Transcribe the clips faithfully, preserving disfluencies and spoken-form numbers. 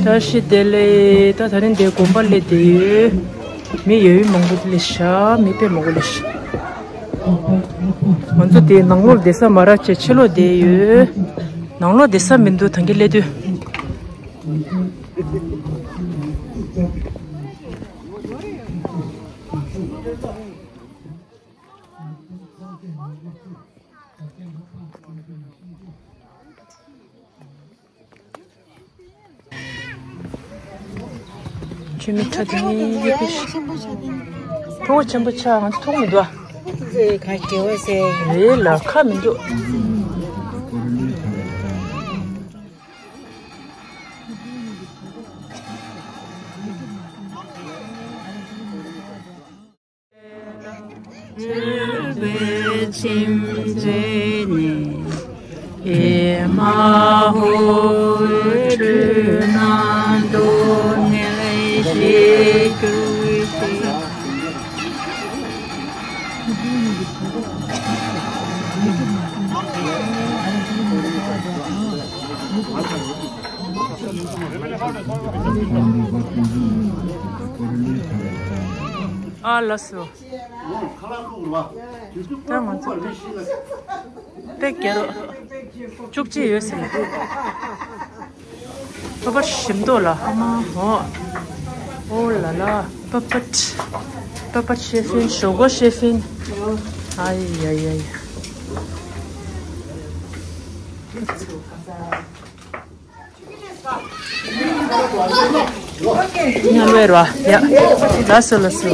བཀྲ་ཤིས་བདེ་ལེགས། ད་ད་རིང་འདིར་དགོན་པ་སླེབས་བསྡད་ཡོད། མི་ཡོད་མང་པོ་སླེབས་ཤག་མི་དཔེ་མང་པོ་སླེབས་ཤག་ང་ཚོ་འདིར་ནང་ལོགས་བསྡད་ས་མ་རག་བྱས་ཕྱི་ལོགས་བསྡད་ཡོད། ནང་ལོགས་བསྡད་ས་མི་འདུག་ད་གིན་སླེབས་དུས། ཆུ་མིག་ཁྲ་དེ་ཡི་གེ་ཕྲུ་གུ་ཆེན་པོ་ཆགས། ང་ཚོ་མཐོང་མི་འདུག་ཨ། ཁ་སྐྱེ་བ་ཟེར། རེད་ལ་ཁ་མི་འདུག་སྤྲུལ་པའི་མཆིམས་མཛད་ནས། ཨེ་མ་ཧོ། སྤྲུལ་ན་སྟོད་ནས་ཞེས་གྱུར་ཅིག་ཨ་ལགས་སོ། ད་ང་ཚོ་དཔེ་བརྒྱ་རོ་བཅུ་གཅིག་ཡོད་ཟེར། པ་པར་ཞིམ་མདོག་ལ་ཨ་མ་ཧོ། ཨོ་ལ་ལ། པ་པར། པ་པར་ཤེ་ཧྥིན། ཞོག་ཁོག་ཤེ་ཧྥིན། ཨའི་ཡའི་ཡའི། ཉལ་བའི་རོ། ཡ། ལགས་སོ་ལགས་སོ།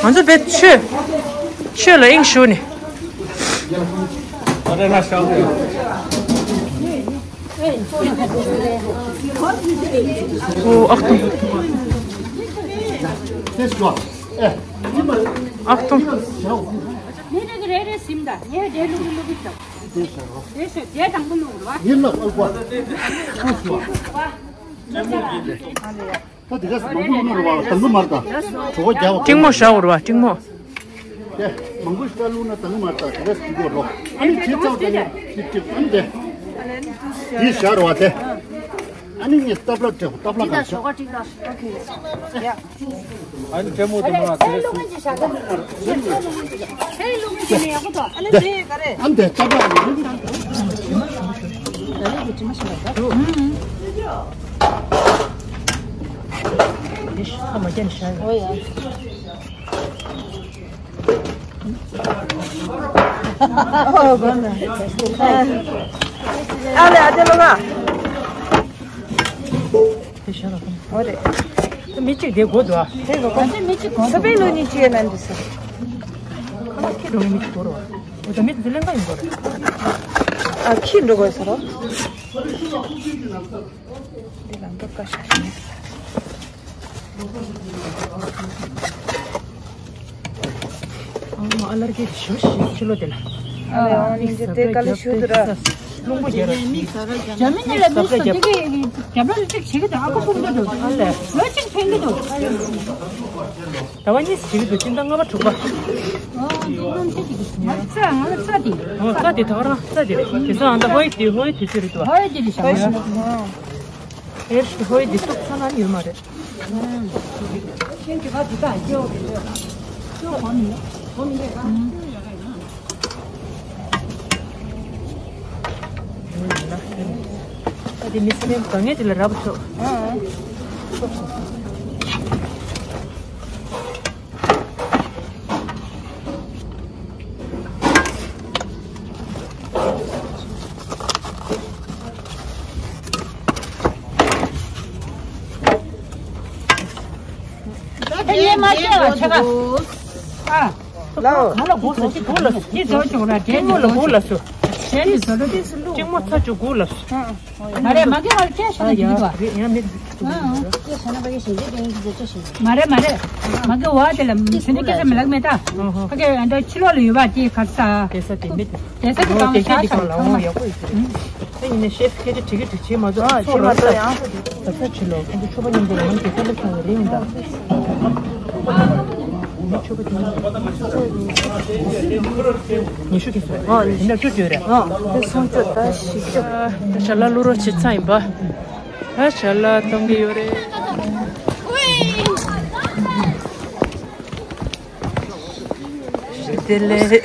ང་ཚོ་བེད་ཆོས། ཆོས་ལ་དབྱིངས་ཞུགས་ནས། ཨོ་ཨག་ཏོང་། ཨག་ཏོང་། ངས་འདྲ་གི་རེ་རེ་ཟིན་ད། ངས་འདྲ་ལུག་ལུག་གི་ད། དེ་ཤོད་དེ་དང་པོ་ལུག་ར། ཡིན་ལ་ཨ་ཀོ། ཨ་ཀོ་ཤོ། ད་དེ་ག་ས་མང་པོ་ལུག་ནོ་ར་བ་དང་པོ་མར་ད། གྲོ་བ་རྒྱ་བ། ཀྲིང་མོ་བཞག་འོར་བ་ཀྲིང་མོ། དེ་མང་པོ་ཞིག་ལུག་ན་དང་པོ་མར་ད་དེ་ག་ས་ཀོ་རོ། ཨ་ནི་ཁྱི་ཚང་དེ་ནི་ཁྱི་ཁྱི་ཨ་ནི་དེ། དེ་ཤར་བ་དེ། ཨ་ནི་ངས་སྟབས་ལ་དྲེག་སྟབས་ལ་གང་ཤོག་ཨ་ནི་ཅ་མོ་དེ་མ་དེ་རེད། ཨ་ནི་དེ་ལྟ་བ་ཨ་ལེ་ཨ་ཅེ་ལོ་ག། དེ་ཤ་ལ་གང་། འོ་རེད། མི་གཅིག་དེ་དགོས་འདུག་ཨ། དེ་དགོས་གོ། ད་མི་གཅིག་གོ། ས་པན་ལོ་གཉིས་གཅིག་ཡོད་ན་འདི་ས། ཁ་ལག་ཁྱི་འགྲོ་གི་མི་གཅིག་དགོས་རོ། འོ་ད་མི་འདི་ལེན་ག་ཡིན་དགོས་རེད། ཨ་ཁྱི་འགྲོ་དགོས་ས་རོ། འདི་ལ་འདོད་ཀ་ཤ་ཤ་ནི། ཨ་མ་ཨ་ལར་གྱི་ཞོ་ཞིག་ཕྱི་ལོ་དེ་ལ། ཨ་ལེ་ཨོ་ནི་འདི་དེ་ག་ལེ་ཞུ་དུ་ར། རླུང་པོ་རྒྱལ་ར། རྒྱ་མི་ལ་མི་སུ་དེ་གི་རྒྱབ་ལ་གཅིག་བྱེད་ཀྱི་འདུག་ཨ་ཁུ་ཕུང་གི་འདུག་ཨ་ལེ། ལོ་གཅིག་ཕན་གི་འདུག་ཟླ་བ་གཉིས་བྱེད་ཀྱི་འདུག་སྤྱི་ཟླ་ལྔ་པ་དྲུག་པ། ཨོ་འདི་ལོ་འདི་ང་ཚ་ང་ཚ་དེ། ཨོ་རྩ་དེ་ད་ག་རང་རྩ་དེ་རེད། དེ་ཚོ་ཨ་ད་ཧོའི་དེ་ཧོའི་དུས་ཚོད་རེད་དོ། ཧོའི་དེ་རེད་ཤག་ཧོའི་དེ་ཧོའི་དེ་གཏུག་ཚ་ན་ཡོད་མ་རེད། ཨ་དེ་མི་སེམས་དཀའ་ངལ་དེ་ལ་རག་པ་ཆོག་ཨ། ལའོ། གང་ལ་སྒུག་ལ་སུ། སྒུག་ལ་སུ། ཁྱི་ཚོ་ཅུང་ར་དྲན་ནས་སྒུག་ལ་སུ། གཞན་གྱི་བཟོ་འདྲ་དེ་སུ་བླུག་ཅིང་མོ་ཚ་ཅུ་སྒུག་ལ་སུ། མ་རེད་མ་གི་བར་སྐད་ཤོད་ན་འགྲིག་གི་འདུག་ཡང་མི། སྐད་ཤོད་ན་ཕ་གི་ཞིང་ཆེན་དེ་ཡིན་གྱི་བརྗོད་བྱ་ཞིག་མ་རེད་མ་རེད། མ་གི་བར་དེ་ལ་མི་ཚེ་ནི་སྐད་ཆ་མི་ལབ་མེད་ད། ཕ་གི་ཨ་འདྲ་ཕྱི་ལོགས་ལ་ཡོད་པ་དེ་གར་ས། དེ་ས་དེ་མི་དེ། དེ་ས་དེ་གང་ལ་ཤག་ཤག་ཚང་མ། ཡག་པོ་ཡོད་ཀྱི་རེད། ཨ་ཡིན་ནའི་ཤེས་སུ་སྐད་ཆ་དྲི་གི་དྲི་བྱེད་མ་གཏོགས་ཨ་ཚོ་བྱེད་མ་རོགས་གཏོགས་ཡང་། ད་ས་ཕྱི་ལོགས་ཁོང་ཚོ་ཆོས་པ་མཉམ་དུ་ལ་ང་ཚོ་ས་ལ་ཁྱོང་བའི་རིང་ད། ཉི་ཤུ་གི་སོ། ཨོ་ཉི་ཤུ་བཅུ་བཅུ་རེད། ཨོ་དེ་སུམ་ཅུ་ད་བཞི་བཅུ། ད་ཞལ་ལག་བླུག་རོགས་བྱེད་ཚར་ཡིན་པ། ད་ཞལ་ལག་གཏོང་གི་ཡོད་རེད། བདེ་ལེགས།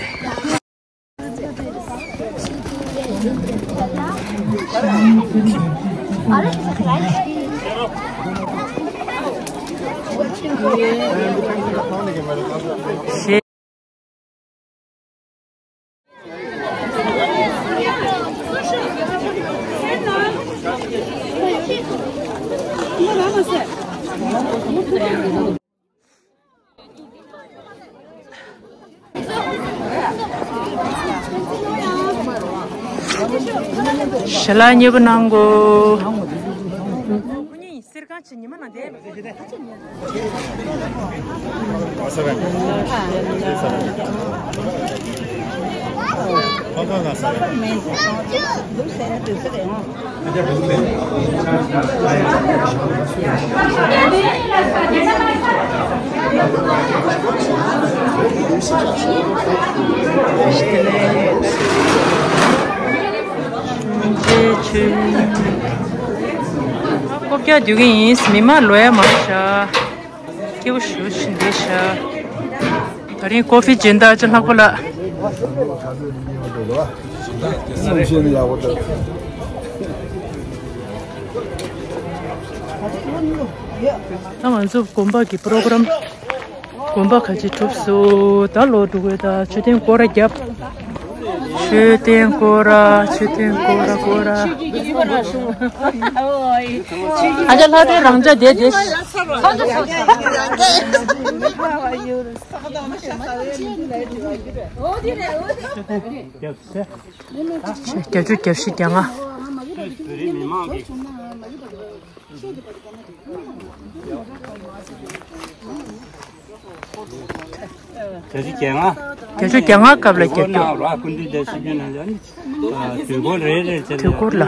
ཞལ་ལག་མཉེས་པོ་གནང་གོ། ཁོ་གཉིས་གསེར་ཁང་ཆེ་ཉི་མ་ནང་བསྡད། སྐོར་རྒྱག་སྡོད་ཀྱི་ཡིན། མི་མང་ལོས་ཡ་མང་ཤག་སྐྱིད་པོ་ཞེ་པོ་ཅིག་འདུག་ཤག་ད་རིང་ཀོ་ཧྥི་སྦྱིན་བདག་ཅིག་ལྷག་པ་ལ། ད་ང་ཚོ་དགོན་པ་གི་པྲོ་གྲམ། དགོན་པ་ཁ་ཅིག་གྲུབ་སོང་། ད་ལོག་འགྲོ་དགོས། ད་མཆོད་རྟེན་སྐོར་ར་བརྒྱབ། མཆོད་རྟེན་སྐོར་ར། མཆོད་རྟེན་སྐོར་ར་སྐོར་ར། ཨ་ཅག་ལྷ་སྒྲོན་རང་ཅག་བསྡད་བསྡད། བརྒྱད་ཅུ་གྱ་བཞི་གྱ་ལྔ། བརྒྱད་ཅུ་གྱ་ལྔ། བརྒྱད་ཅུ་གྱ་ལྔ་སྐབས་ལ་རྒྱབ་སྐྱོར། སྐུ་མདུན་དེ་སྲིད་སྐྱོང་ནང་ལ་ནི། དུས་འཁོར་རེ་རེ་བྱས་ནས། དུས་འཁོར་ལ།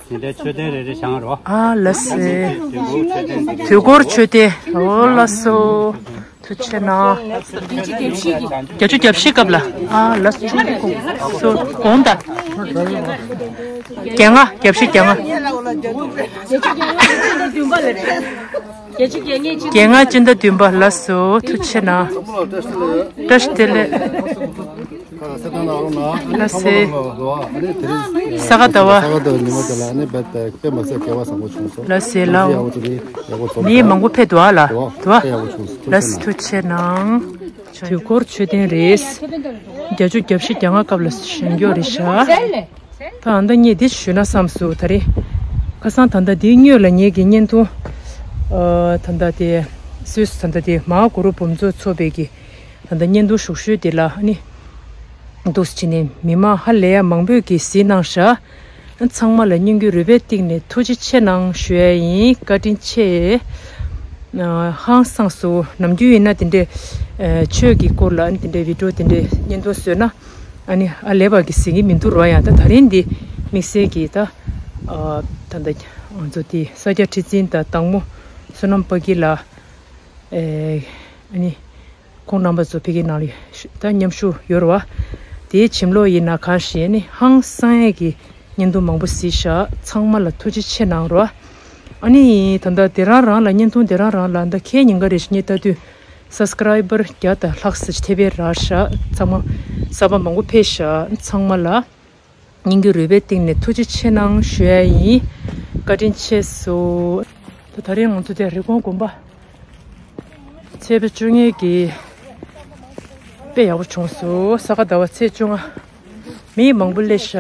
དེ་འདྲའི་མཆོད་རྟེན་རེ་རེ་བཞེངས་རོགས། ཨ་ལགས་སེ། དུས་འཁོར་མཆོད་རྟེན་དེ། དུས་འཁོར་མཆོད་རྟེན། འོ་ལགས་སོ། ཐུགས་རྗེ་ཆེ་གནང་། བརྒྱད་ཅུ་གྱ་བཞི་སྐབས་ལ། ཨ་ལགས་སོ། གོང་ད། གྱ་ལྔ། བརྒྱད་ཅུ་གྱ་ལྔ། གྱ་ལྔ་སྤྱི་ཟླ་བདུན་པ། ལགས་སོ། ཐུགས་རྗེ་ཆེ་གནང་། བཀྲ་ཤིས་བདེ་ལེགས། ལགས་སེ། ས་ག་ཟླ་བ། ས་ག་ཟླ་བ་ཉི་མ་དེ་ལ་ནི་རྦད་དེ་དཔེ་མ་སྲིད་དགེ་བ་བཟང་པོ་བྱུང་སོང་། ལགས་སེ་ལགས། ཡག་པོ་བྱུང་། ཡག་པོ་བྱུང་། མི་མང་པོ་ཕེབས་འདུག་ཨ་ལགས། འདུག་ཨ། དཔེ་ཡག་པོ་བྱུང་སོང་། ལགས་སེ། ཐུགས་རྗེ་ཆེ་གནང་། དུས་འཁོར་མཆོད་རྟེན་རེད། བརྒྱད་ཅུ་གྱ་བཞི་གྱ་ལྔ་སྐབས་ལ་བཞེངས་ཀྱོག་རེད་ཤག་ད་ཨ་ད་ངས་འདི་ཞུས་ན་བསམ་སོང་། ད་རེས་ཁ་སང་ད་ལྟ་འདིའི་སྔོན་ལ་ངེད་ཀྱི་བརྙན་ཐུང་། ཨ་ད་ལྟ་དེ་སུད་སི་ད་ལྟ་དེ་མ་གུ་རུ་བུམ་མཛོད་ཚོགས་པའི་གི་ད་ལྟ་བརྙན་ཐུང་ཞུགས་ཤོས་དེ་ལ་ཨ་ནི་འདུག་སེ་བྱས་ནས་མི་མང་ཧ་ལས་ཡ་མང་པོས་ཀྱིས་གཟིགས་གནང་ཤག་ཚང་མ་ལ་སྙིང་གི་རུས་པའི་གཏིང་ནས་ཐུགས་རྗེ་ཆེ་གནང་ཞུ་ཡ་ཡིན། བཀའ་དྲིན་ཆེ། ཨ་ཧང་སངས་སོང་། ནམ་རྒྱུན་ཡིན་ན་དེ་འདྲའི་ཨ་ཆོས་ཀྱི་སྐོར་ལ་ཨ་ནི་དེ་འདྲའི་བི་ཌིའོ་དེ་འདྲའི་བརྙན་ཐུང་བཟོས་ན། ཨ་ནི་ཨ་ལས་པ་གི་ཟིན་གྱི་མི་འདུག་རོ། ཡང་ད་ད་རིང་འདི་དམིགས་བསལ་གྱི་ད་ཨ་ད་ད་ང་ཚོ་དེ་ས་སྐྱ་ཁྲི་འཛིན་དང་དང་མོ་བསོད་ནམས་དཔའ་སྐྱིད་ལགས། ཨེ་ཨ་ནི་ཁོང་རྣམ་པ་ཚོ་ཕ་གི་ནང་ལ་ད་མཉམ་ཞུགས་ཡོད་རེད་བ། དེའི་བྱིན་རླབས་ཡིན་ན་གང་ཞིག་ཨ་ནི་ཧང་སང་ཡས་ཀྱི་བརྙན་ཐུང་མང་པོ་གཟིགས་ཤག་ཚང་མ་ལ་ཐུགས་རྗེ་ཆེ་གནང་རོགས། ཨ་ནི་ད་ལྟ་དེ་རང་རང་ལ་བརྙན་ཐུང་དེ་རང་རང་ལ་ད་ཁྱེད་ཉིན་ག་རེ་ཞིག་ངས་ལྟ་དུས་སབ་སི་ཀ་རའི་བར་བརྒྱ་དང་ལྷག་ཙམ་ཐེབས་པའི་ར་ཤག་ཚང་མ་གསར་པ་མང་པོ་ཕེབས་ཤག་ཚང་མ་ལ་སྙིང་གི་རུས་པའི་གཏིང་ནས་ཐུགས་རྗེ་ཆེ་གནང་ཞུ་ཡ་ཡིན། བཀའ་དྲིན་ཆེ་སོང་། ད་ད་རེས་ང་ཚོ་དེ་རི་ཀོན་དགོན་པ་ཚེས་པ་བཅོ་ལྔའི་གི་དཔེ་ཡག་པོ་བྱུང་སོང་། ས་ག་ཟླ་བ་ཚེས་བཅོ་ལྔ། མི་མང་པོ་སླེབས་ཤག་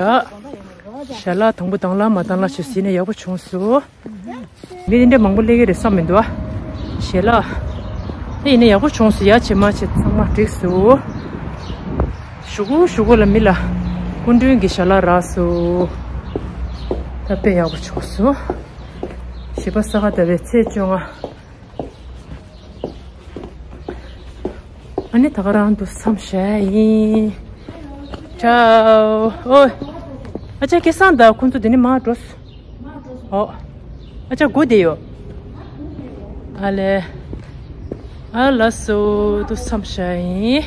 ཞལ་ལག་དང་པོ་དང་ལ་མ་དང་ལ་ཞིག་ཟིན་ནས་ཡག་པོ་བྱུང་སོང་། མི་དེ་འདྲ་མང་པོ་སླེབས་ཀྱི་རེད་བསམ་མི་འདུག་ཨ། ཞལ་ལག་དེ་ཡིན་ན་ཡག་པོ་བྱུང་སོང་། ཡ་བྱེད་མ་བྱེད་ཚང་མ་འགྲིག་སོང་། ཞུ་གུ་ཞུ་གུ་ལ་མི་ལ་སྐུ་མགྲོན་གྱི་ཞལ་ལག་རག་སོང་། ད་དཔེ་ཡག་པོ་བྱུང་སོང་། བཞི་པ་ས་ག་ཟླ་བའི་ཚེས་བཅོ་ལྔ། ཨ་ནི་ད་ག་རང་དུ་མཚམས་བཞག་ཡིན། ཅའོ། ཨོ། ཨ་ཅག་སྐལ་བཟང་དང་ཁོང་ཚོ་དེ་ནས་མར་འགྲོ་སོང་། ཨོ། ཨ་ཅག་སྒུག་བསྡད་ཡོད། ཨ་ལས། ཨ་ལགས་སོ། ཏོག་ཙམ་ཞིག་ཡིན།